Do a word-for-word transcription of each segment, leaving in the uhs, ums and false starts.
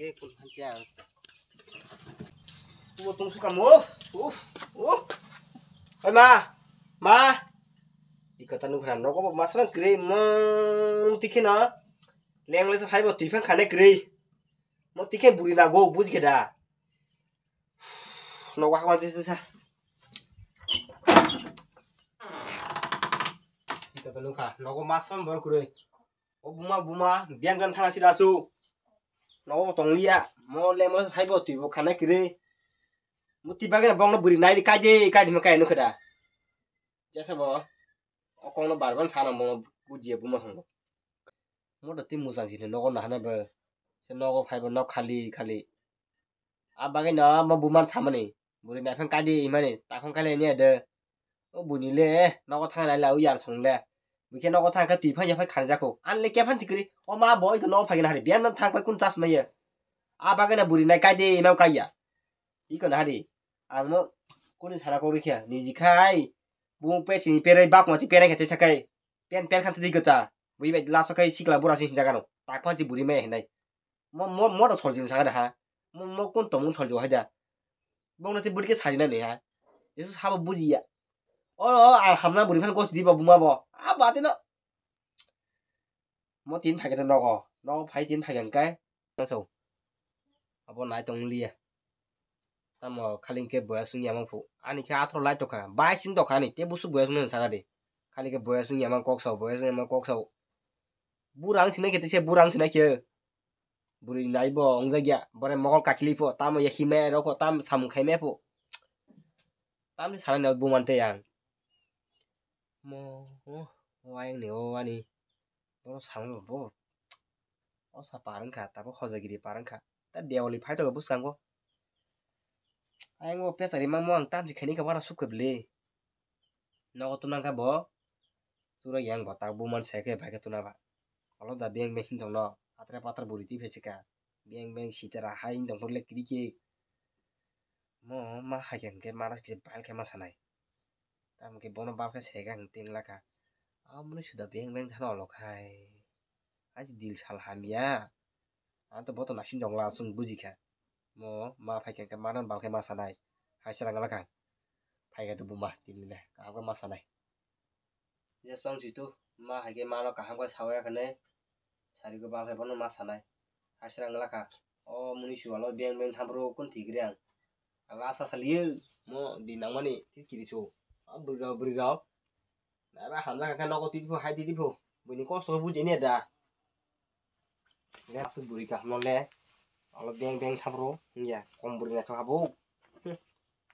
Eh, kun hansi ang. Tubo tong suka mo. Uf, uf. Oi ma, ma. Iko tanu khana nogo bo masang kri mo tikhe na. Leng le phai bo tui phang khane kri. Mo tikhe buri na go buji khe da. Nogo hakma tisa sa. Iko tanu kha nogo masang bor kri. O buma buma biyang gan thang sida su. Nogo bo tong liya. Mo le mo phai bo tui bo khana kri. Mo tiba gan bong no buri nai di kai de kai di mo kai no khada. Jesa bo. O kong no bar ban sana mo bujiya buma hongo. Mo da ti musang sini nogo na hana ba. Se nogo phai bo nok khali khali. A bagwi no mo buman samani. Buri nai phang kai di himani. Ta phang kai le ni de. O buni le nogo thang lai la u yar song le. Bui khe nogo thang khe tui phang ya phai khan jako. An le khe phan sikri. O ma bo iko nogo phai na hari. Biyan nan thang pai kun chas maya. A bagwi na buri nai kai di himau kai ya. Iko na hari. Ang mo kuni sana kok rikya. Niji khai. Bu pe sini perai bak mo si perai khete sakai. Pen per khan tidi gota. Bui bai last kai sikla bura sing jaga no. Ta kwan si buri me hinai. Mo mo mo da soljin saga da ha. Mo mo kun tong mun soljo hai da. Bong na ti buri ke sajina ni ha. Jesu sabo bujiya. O o a hamna buri phan gos di ba buma bo. A ba te no. Mo tin phai kete nogo. Nogo phai tin phai kai. Nang so. Abo nai tong liya. Tamo khali hwnkhe boya sung yamang phu. Ani khe athro lai tokha. Bai sing tokha ani. Te busu boya sung nang saga de. Khali khe boya sung yamang kok sao, boya sung yamang kok sao. Burang sinai khe tese burang sinai khe. Buri nai bo wngjak ya. Bore mokol kakili pho. Tamo ya himai rok pho. Tam samung khaimai pho. Tamni sanani o buman tei ang. Mo, o, o ayang ni o ani. Bono samani bo. O sa par wngkha, tabuk hojagiri par wngkha. Ta dewali phai tongo bwskango. Ayang o pesa rimamo ang tamsi khaini kha wana sukha bwle. Nogo tuna kha bo. Tura yang bo tak buman sai khe bai khe tuna ba. Olo da beng beng hin tong no. Atre patar buri twi phai se kha. Beng beng sitara hai wng tong phuru le kiri khe. Mo ma hai khe hwnkhe mano kisa bal khe ma sanai. Tamo khe bono bal khe se khe ang tin lakha. Amoni suda beng beng thano olo khai. Hai se dil sal hamya. Ang to boto naising jongla aswng buji kha. Mo ma phai khe hwnkhe mano bal khe ma sanai. Hai se rang lakha. Phai khe to buma tin le kaham khe ma sanai. Jeswng jitu ma hai khe mano kaham khe sawi ya khane sari go bang khe bono ma sanai. Hasra wng lakha o muni su alo beng beng tham bro kun thik re ang. Ang asa saliyo mo di nang mani kiri so. A bwrwi rok bwrwi rok. Nara hamjak khe nogo twi pho hai twi pho. Buini kosto buji ne da. Aswk bwrwi kaham no le. Alo beng beng tham bro. Ya kom bwrwi naithok habo.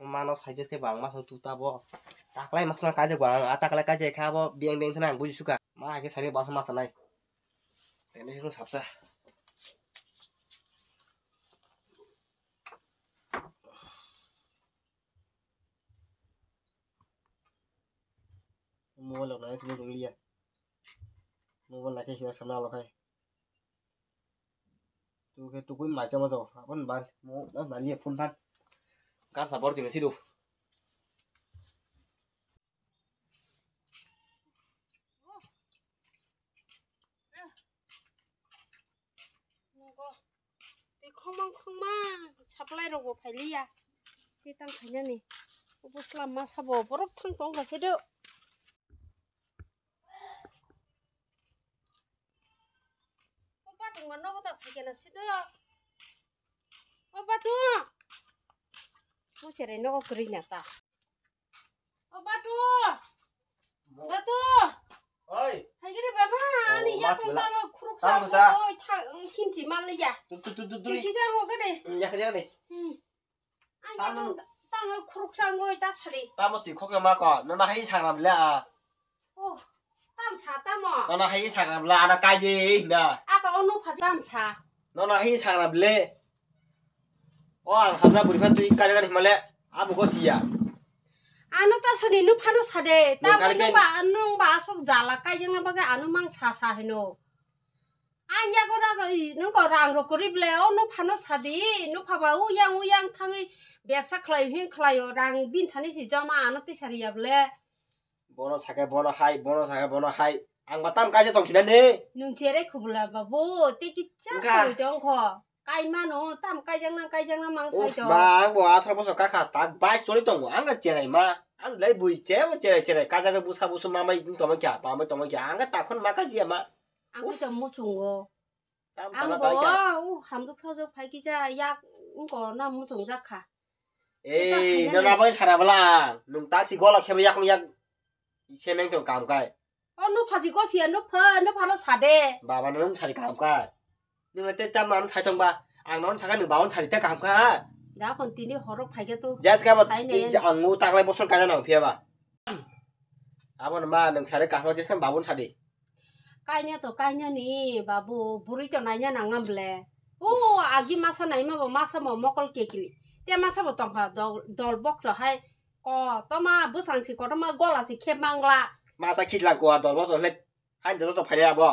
Mano saijak khe bangma khe tuta bo. Taklai masma kaijak bang, a taklai kaijak kha bo beng beng thana ang buji sukha. Ma hai khe sari bangsa ma sanai. Tene sung sapsa. Mobile rok nai sini tong liya. Mobile nai khe sini sana lo khai. Tu khe tukui mai chama jao. Abon bal mo na nani phone phan. Kar sa bor tino sidu. Nogo. Tei khongmang khongmang supply rok bo phailiya. Tei tang khainani. Obo slam ma sabo borok thang tong kha se do. O batung ma nogo ta phaikhe na se do. O batung. O cherai nogo kwrwi na ta. O batu. Batu. Oi. Haigiri baba ani ya kong tamo khuruk sa oi thang himchi mal ya. Tu tu tu tu tu. Ki sa mo gade. Ya ya de. Hmm. Ani ya kong tamo khuruk sa oi ta sari. Tamo ti khok ma ko. No na hai sangram le a. Oh. Tam sa tamo. No na hai sangram le ana kai de na. Aka onu pha tam sa. No na hai sangram le. O ang hamjak bwrwi phano twi kaijak ani hwnmale abo go siya. Ano ta sani nung phano sade. Tamo nung ba nung ba asok jala kaijak na bagwi ano mang sa sa hino. Ang yago rago nung ko rang rok kwrwi ble o nung phano sadi nung phaba uyang uyang thangwi bebsa khlai hin khlai o rang bin thani si joma ano tisa riya ble. Bono sakhe bono hai, bono sakhe bono hai. Ang ba tam kaisa tong sinani. Nung chere khubula babu, te kicha soi tong kho. Kaimano, tam kaijakna, kaijakna mang Uf, sai to. Ma, ang bo atharo bosor kakha, tak bai choli tongo, ang cherai ma. Ang lai bui che, bo cherai, cherai, kajagwi busa, busu mamai tongma kya, pamai tongma kya, ang takhon ma kajiya ma. Ang Uf. to muchungo. Tam Ang sana bo, kai kya. u hamjak sajak phai kisa yak wngko na muchungjak kha. Ei, Ita no khainani. Nabai sara bala, nung taksi gola khebe yak, yak, semeng tong kam kai. O, no phaji gosia, no pha, no phano sade. Baba no nung sari kaham kha. Nung le te tam ano sai tong ba. Ang no saka nung baba no sari te kaham kha. Da kon tini horo phaikhe to. Jas ka ba Sai ne. ti ang u taklai bosor kaja nang phiya ba. Abo no ma nung sari kaham jas kan baba no sari. Kaina to kaina ni babu, buri to naina nangam ble. O agi masa naima bo masa mo mokol kekli. Te masa bo tongkha dol, dol bokso hai. Ko, toma bwsang si kotorma gola si khe mangla. Masa khijla ko dol bosor le. Hain joto to phaile abo.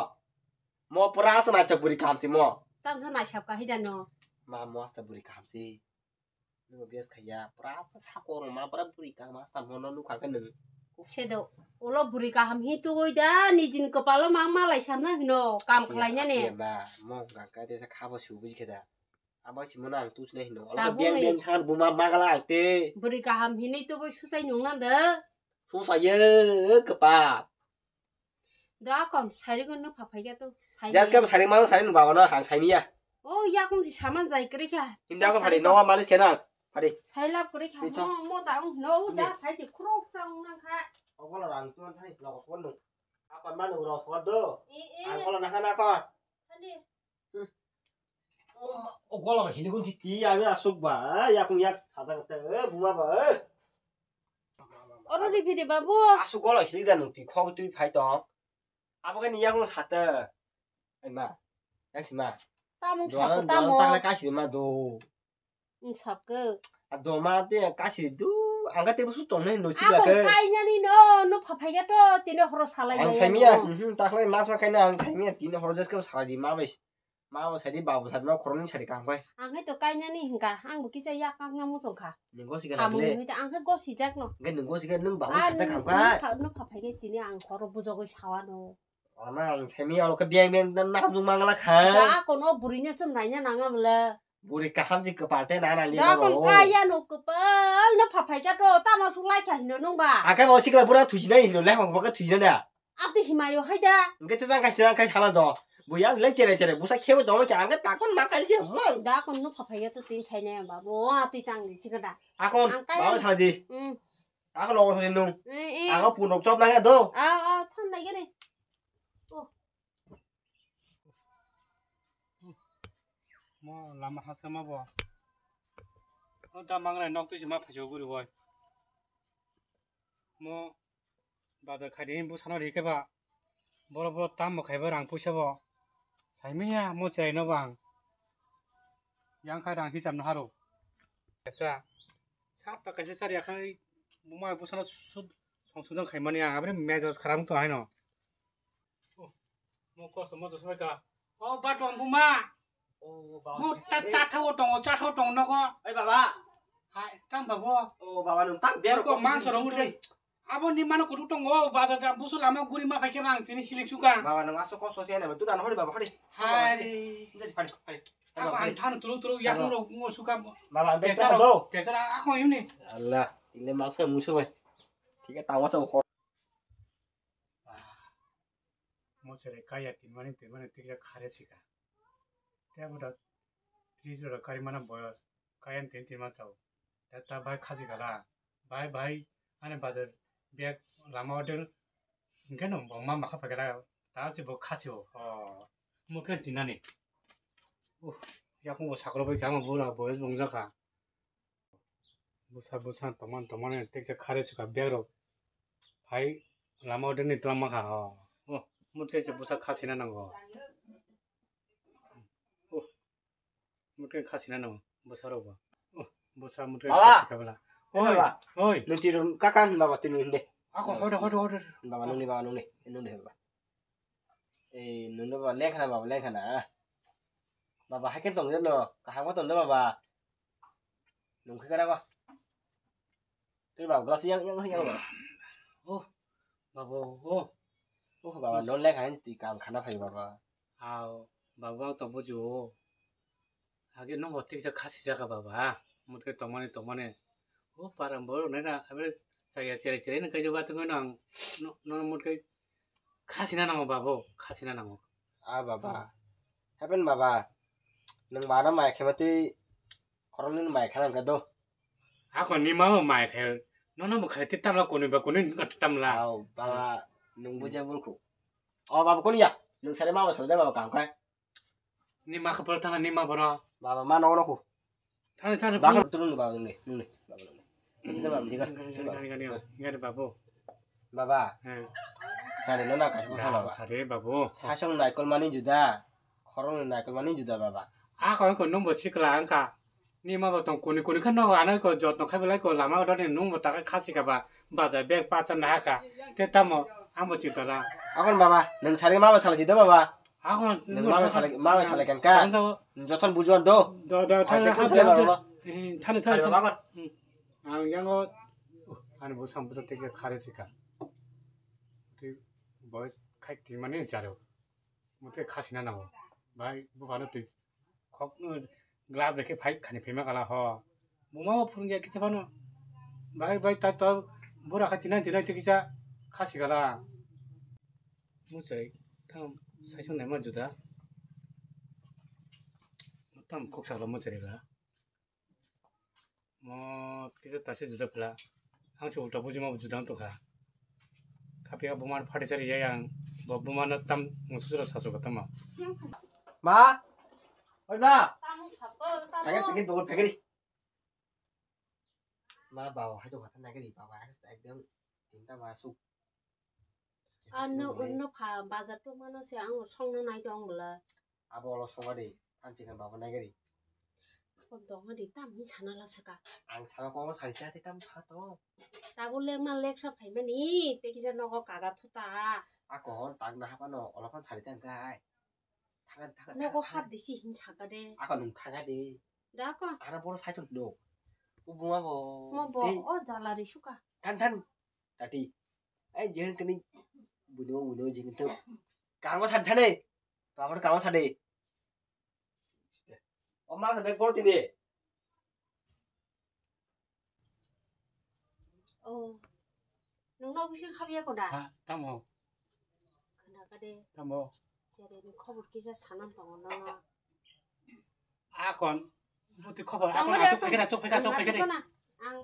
Mo pura asa naithok buri kaham si mo. Tamsa naisap ka hida no. Ma mo asa buri kaham si. Nung bias khaya pura asa sako rong ma pura buri kaham asa mo no nukha khe nung. Sedo. Ulo buri kaham hi tugui da nijin kopalo ma malai samna hino kam Ati, khlaina ne. ati ma mo gangka te sa khabo su buji khe da. Abo simo no ang tus nai hino. Tabuk Ola beng ni. beng thar buma magala ang te. Bwrwi kaham hinwi tubui susai nung nang de. Susai ye kapa. Da kon sari gun no phaphai ya to. Sai Jas ni. kam sari ma sari nung baba no hang sai miya. O yakung si saman jai kri kha. Inda ko Sai phari ko. no malis kena. Phari. Sai lap kri kha. Ito. Mo mo da ung no Ni. ja phai ji khurok sa ung nang kha. Ogola rang tuan thani logo phone nung. Apa manu rong khor do? Eh, eh. Ang kola nakha nakha. Ani. O gola ba hili gun ti ti abi asuk ba, yakung yak sajak te, eh, buma ba, eh. Oro ri phidi babu. Asuk gola hili da nung ti khok twi phai tong. Abo khe ni yakung sate. Ai ma. Yang si ma. Tamung Doang, sako doang tamo. Takla kasi ma do. Wng sap khe. A doma te kasi du, ang ka te busu tong nai no sikla Abo khe. kainani no, no phaphai ya to, tini horo salai Ang nai sai miya, no. mhm, takhlai mas ma kaina ang sai miya, tini horo jas khe salai di ma bai. Ma bo sai di, ba bo sai di, no khoroknwi sai di kang bai. Ang hai to kainani hingka, ang bo kisa yak kak na muchung kha. Ni gosi kha Samung le. ni ta ang khe gosi jak no. Ge nung gosi khe nung ba bo Ah, sai ta nung, kang nung bai. pha-, nung phaphai khe tini ang horo bujogoi sawa no. Ama ang sai miya olo khe beng beng na, na jung mangla kha. Ja kono buri no chum naina nang am le. Buri kaham si kwpal te na nang Da kon kaya no kwpal no phaphai kha to tamo su lai kha hino nung ba. Aka bo sikla bura thusi nai hino le hong baka thusi na. Abdi himayo hai da. Engke te tang kaisa ang kai sana do. Buya le chere chere busa khebo do cha ang takon ma kai je mo. Da kon no phaphai kha to tin sai ne ba bo a ti tang ni sikada. Akon Ang kai ba ang- sana di. Hmm. Akon lo sari nung. Eh, eh. Ang pun rok chop na do. Ah, ah, than nai gani. Oh. Mo lama haksa ma bo. O da mangnai nok twi se ma phaiso guri boi. Mo bazar khai di bwsano ri khe ba. Boro boro tam bo khaiba rang puisa bo. Saimiya mo cherai no bang. Yang khai rang hisab no haro. Kaisa. Sap ta kaisa chari akhai buma bwsano sud song sudang khaimani ang abri mejaj kharam to haino. Oh, mo kosto mo joso bai ka. Oh, ba tong buma. Oh, baba. Mo ta cha thao tong, cha thao tong no ko. Oi baba. Hai, tam babo. Oh, baba nung tak ber Ko ko. Mang soro utre. Abo ni mano kutu tongo, bazar da busu lama guri ma phaikhe bang tini hilik suka. Baba nung aso kosto tiya na tu dan hori baba hori. Hai. Jadi hori hori. Ako ang thano tulu tulu yak no ngo suka. Baba ang Pesa besa ro, do. Pesa ra ako yuni. Allah, tile maksa musu bai. Thik he tawa sa khor. Mo sere kaya tin mani tin mani tik jak khare sika. Te abo da tris jora kari mana boyos. Kaya tin tin ma chao. Ta ta bai khasi gala. Bai bai ane bazar bag lama order. Hingke no bo ma makha pagala. Ta se bo khasi o. Oh. Mo khe tinani. Uh, yakung bo sakro bai kama bola boyos bongjakha. Bwsa bwsa tongmani tongmani teksa khare suka bag rok. Hai lama order ni twlangma kha ho. Oh, mo teksa bwsa khasina nango. Oh, mo teksa khasina nango bwsa rok bo. Oh, bwsa mo teksa Baba! Khasika bwla. Oi, Baba! Oi. Nung tiro kaka hin baba tiro hinde. Ako hodo hodo hodo. Baba nungni baba nungni nungni baba. Ei, nungno ba lengkhana baba, lengkhana. Baba, haikhe tongde no, kaham khe tongde baba. Nungkhe kara ba. Twi baba, glass yang, yang, yang ba. Oh, baba, oh. Oh, baba, non lengkhana twi kam khana phai baba. Ao, baba, ang to bujo. Age nokbo tiksa khasi jaka baba, motke tongmani tongmani. O para borok naina abe chaya cherai cherai nang kaisa watungwi nang no motke khasina nango babo, khasina nango. A baba, heben baba, nwng mano mai khe matwi khoroknwi mai khana hwnkhe do. Ako ni mama mai khe nono bo khai ti tamla kuni ba kuni nungka ti tamla. Au baba, nwng buja bulku. O baba kuni ya, nwng sare mama sare baba kam khai. Ni ma khapal thana ni ma boro. Baba ma nogo nogo. Thani thani. Baba tulung baba nungle nungle baba nungle. Gani gani gani gani babu. Baba. Thani no na kaisa bwsala baba. Sare babu. Sasong naikol mani juda. Khorong ni naikol mani juda baba. A ko ko nung bo sikla angka. Ni ma bo tong kuni kuni khan no ano ko jotno khai belai ko lama odani nung bo taka khasi ka ba. Baja bag pacha nahaka. Te tamo amo chintala. Akon baba, nung sari ma ba sala jida baba. Akon nung ma ba sala ma ba sala kangka. Joton bujuan do. Do do thani thani thani thani. Ang yango ani bo sam busa tek khare sika. Ti boys khai ti mani jaro. Mute khasina nango. Bai buphano twi khokno glass bai khe phai khani phaima kala ho. Buma bo phunukya kisa phano. Bai bai ta to bura kha tinai tinai twi kisa khasi kala. Muchai tam saisung naima juda. Tam khoksa kala muchai ga. Mo kisa tase juda phela. Ang se ulta buji ma juda tongkha. Kapia bumar phati sari ya yang. Bo bumar na tam musu sura sasu ka tama. Ma. Oi ma. Tamung sako, tamung. Pakai pakai bogol pakai di. Ma bawa hai to kata nagai di bawa hai ekdom tinta masuk. Ano unno pha bazar tongmano se ang songno nai tong bwla. Abo olo songa di, thansi khe baba naigari. Kon tongo di, tam hin sana la saka. Ang sana kongo sari chati tam pha to. Tabuk lekma leksa phaimani, tei kisa nogo kaga thuta. Ako hon tagna hapano, olo kon sari tang kai. Thaga di, thaga di, nogo thaga hat di. Disi hin saka de. Ako nung thaga di. Da ko. Ara boro sai tong no. Ubunga bo. Mo bo, tei o jala ri suka. Than than. Tati. Ai jeng kini buino buino jeng tu. Kangma sadi sadi. Pamar kangma sadi. O ma sa bek bor tini. Oh. Nung no bising khabiya ko da? Ha, tamo. Khana ka de. Tamo. Jere ni khobor kisa sanam tongo no no. Akon. Buti khobor. Tamo akon de, asuk akon. Phekera, asuk phekera, asuk phekera. Ang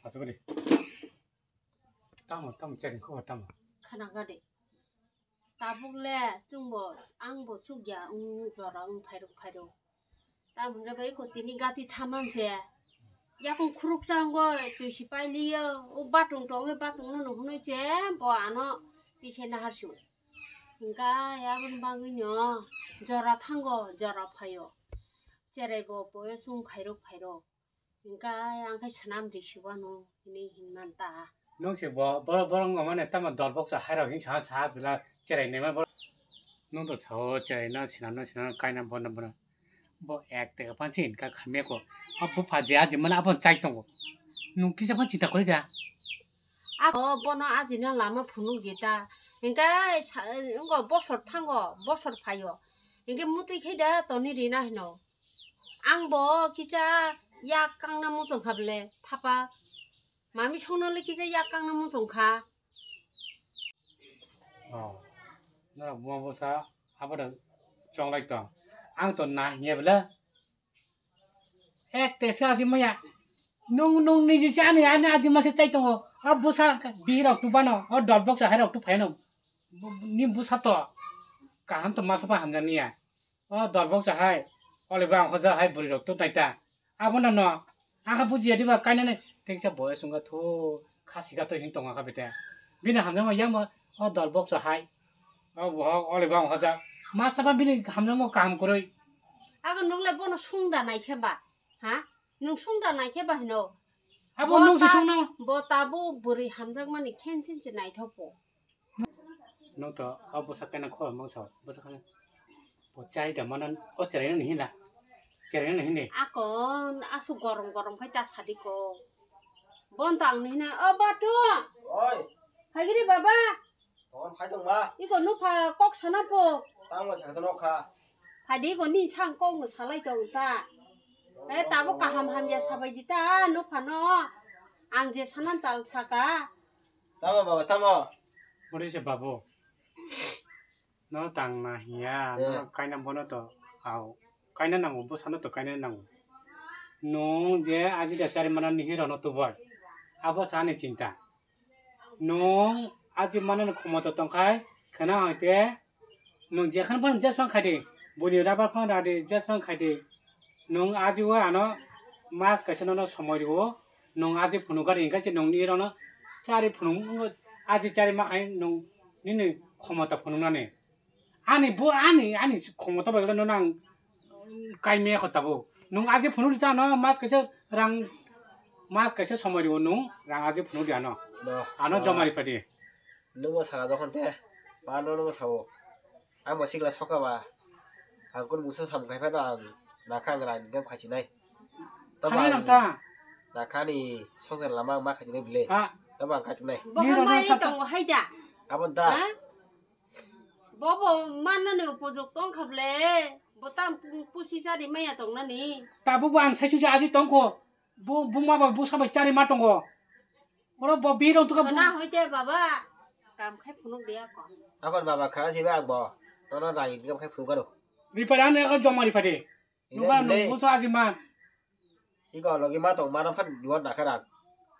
Asukri. Tamo, tamo, chari, khobor tamo. Khana gade. Tabuk le, chungbo, angbo chukya, wng jora, wng phairok, phairok. Tamo hingke bai ko tini gati thaman se. Yakung khuruk chango, twi si pailiyo, o batung tongo, batung no nuhunoi se, bo ano tise nahar su. Hingka aboni bagwino jora thango, jora phaio. Cherai bo boyos wng phairok phairok. Hingka ang khe swnam ri subano hinui hinman ta. Nung se bo, bo, borok wngmani tamo dol boksa hairok hing sa, sa, bwla cherai naima borok. Nung to sao cherai no, swnam no, swnam no, kaina bono, bono. Bo ek tega pansi hinka khamya ko. O bupha je aji mani abo chai tongo. Nung kisa phan chinta kori da. Ako bono ajina lama phunuk di ta. Hingke sa-, wngko bosor thango, bosor phaio. Hingke mutui khai da toni rina hino. Ang bo kisa yak kangna muchung kha bele, thapa. Mami songno le kisa yak kangna muchung kha. Oh, norok buma bwsa abono chonglai tong. Ang to na hinya bele. Ek tesa aji maya. Nung, nung niji se ani, ani aji mase chai tongo. A bwsa bihirok tubano, o dol boksa hairok tu phaino. Ni bwsa to kaham to masa pa hamjaniya. O dol boksa hai, ole bang hoja hai bwrwi rok tu naita. Abono no, aha bujiya diba kainani, tengsa boyos wngkha thu, khasi kha to hin tongo kha bete. Bini hamjakma yang bo, o dol boksa hai. O bohok, ole bang hoja. Ma saba bini hamjakma kaham kwrwi. Ako nung le bono sung da nai khe ba? Ha? Nung sung da nai khe ba hino? Abo bo nung si ta-, sung no. Bo tabuk bwrwi hamjakmani khensin se naithok bo. Nung to o bwsa kaina khor mangsa, bwsa kaina. Bo chai da manan, o cherai no hinla. Cherai no hini. Akon asu gorom gorom khai ta sadi ko. Bon to ang ni hina, o batu. Oi. Phagiri baba. Tong phai tong ma. Iko nupha kok sana po. Tamo sa sa nokha. Phadi iko ni sang kok no salai tong ta. Eh, tabo kaham hamya sabai di ta nupha no. Ang je sanan tal saka. Tamo baba, tamo. Bori se babu. No tang na hiya, no kaina bono to au. Kaina nango, bwsano to kaina nango. Nwng je aji da chari mana ni hero no tuboi. Abo sa ni chinta. Nwng aji mana ni khomota tongkhai, khwna hoite nwng jekhan phano jeswng khaidi, buini rabar phano radi jeswng khaidi. Nwng aji o ano mas kaisa nono somoi rio, nwng aji phunuk gari hingkhe se nwng ni rokno chari phunuk wngkha, aji chari ma khai nwng nini khomota phunuknani. Ani bo ani ani khomota bai nono ang kaimia kho tabuk. Nwng aji phunuk di ta ano mas kaisa rang mas kaisa somoi rio nwng rang aji phunuk di ano. Do. Ano joma ri phadi. Nwng bo saka jokhon te, ma no no bo sao. Ang bo sikla soka ba. Ang kun musa sam khai phano ang nakha ang rang gam khachi nai. To ba ang ta. Nakha ni soker lama ang ma khachi nai bile. Ha. To ba ang khachi nai. Bo ni hamai rang sa tongo hai da. Abo da. Ha? Bo bo manna ni upojok tong kha bile. Bo tam pusi sari maya tong nani. Tabuk bo ang sai susi aji tong kho. Bo buma ba busa bai chari ma tongo. Oro bo birong tuka bu- Khana hoite baba. Kam khai phunuk dia ko. Akon baba khana siba ang bo. Nono rang income khai phunuk garo. Ripade ano eko joma ripade. Ine nuga bile. Nung buso aji man. Iko logi ma tong mano phan duar nakha rang.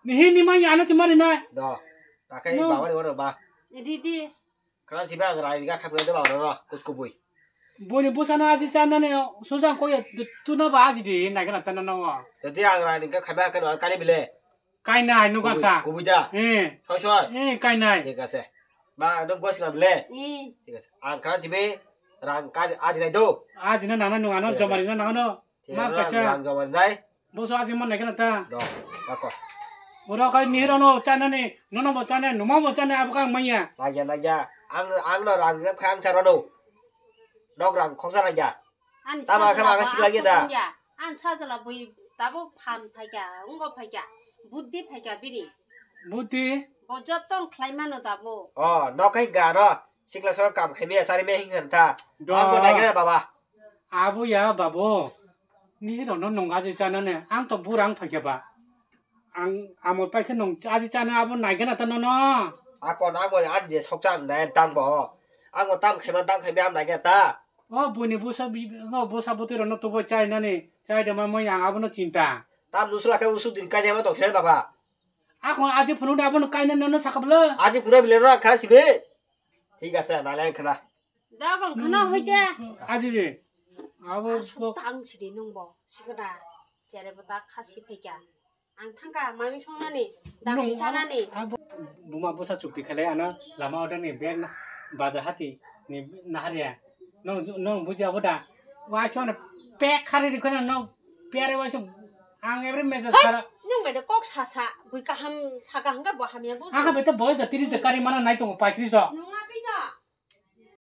Nihi ni manya ano si mari na. Do. Takai baba ni wano ba. Didi. Khana siba ang rang income khai phunuk do baba no kuskubui. Boni busa na aji chan nani sujang koya tu na ba aji di nai kana tana no. Jadi ang rang income khai ba kan ang kali bile. Kainai nukha ta. Kubui da. Eh. Soi soi. Eh, kainai. Thik ase. Ba, nung gos klam le. Eh. Thik ase. Ang khan sibe rang kar ajinai do. Ajina nana nung ano jomari na nang ano. Thik ase, mas kaisa. Rang jomari nai. Boso aji man nai kana ta. Do. Ako. Oro kai ni rono chana ni, nono bo chana, numa bo chana abo kang manya. Lagya lagya. Ang ang no rang rep khang charo do. Dok rang khoksa lagya. Ani tama khe sajla maga ba sikla geda. Asuk wngya. Ani sajla bui tabuk phan phaikya, wngbo phaikya, buddhi phaikya bini. Buddhi? Bo joton khlai mano tabuk. O, nok kai garo, sikla so kam khai me sari me hing han tha. Do. Ang bo nai khe baba. Abo ya babo. Ni rok no nung aji chana ne, ang to burang phaikya ba. Ang amo pai khe nung aji chana abo nai gana ta nono. Akon ang bo ani je sok chang nai tang bo. Ang bo tam khaima tam khaima am nai gana ta. O buini busa bi-, o busa butui rokno tubo chai nani, chai de ma moi ang abono chinta. Tam nusla khe usuk din kai jama tong sene baba. Akon aji phunu de abono kaina nono sakablo. Aji phunu bile ro kha sibe. Thik ase, nai lai khana. Dagon khana hoite. Aji de. Abo asuk tang sidi nungbo. Sikada. Jere bata khasi phaikya. Ang thangka mami songnani, dam nung chanani. Abo buma busa chukti khalai ano lama order ni bag na baja hati ni naharya. Nung, nung buji abo da. Wa sona pek khari ri khona nung pere wa song ang every message khara. Nung bai da kok sasa, bui kaham saka hangka bo hamya bo. Aka beta boys da tiris da kari mana nai tongo paitris do. Nung a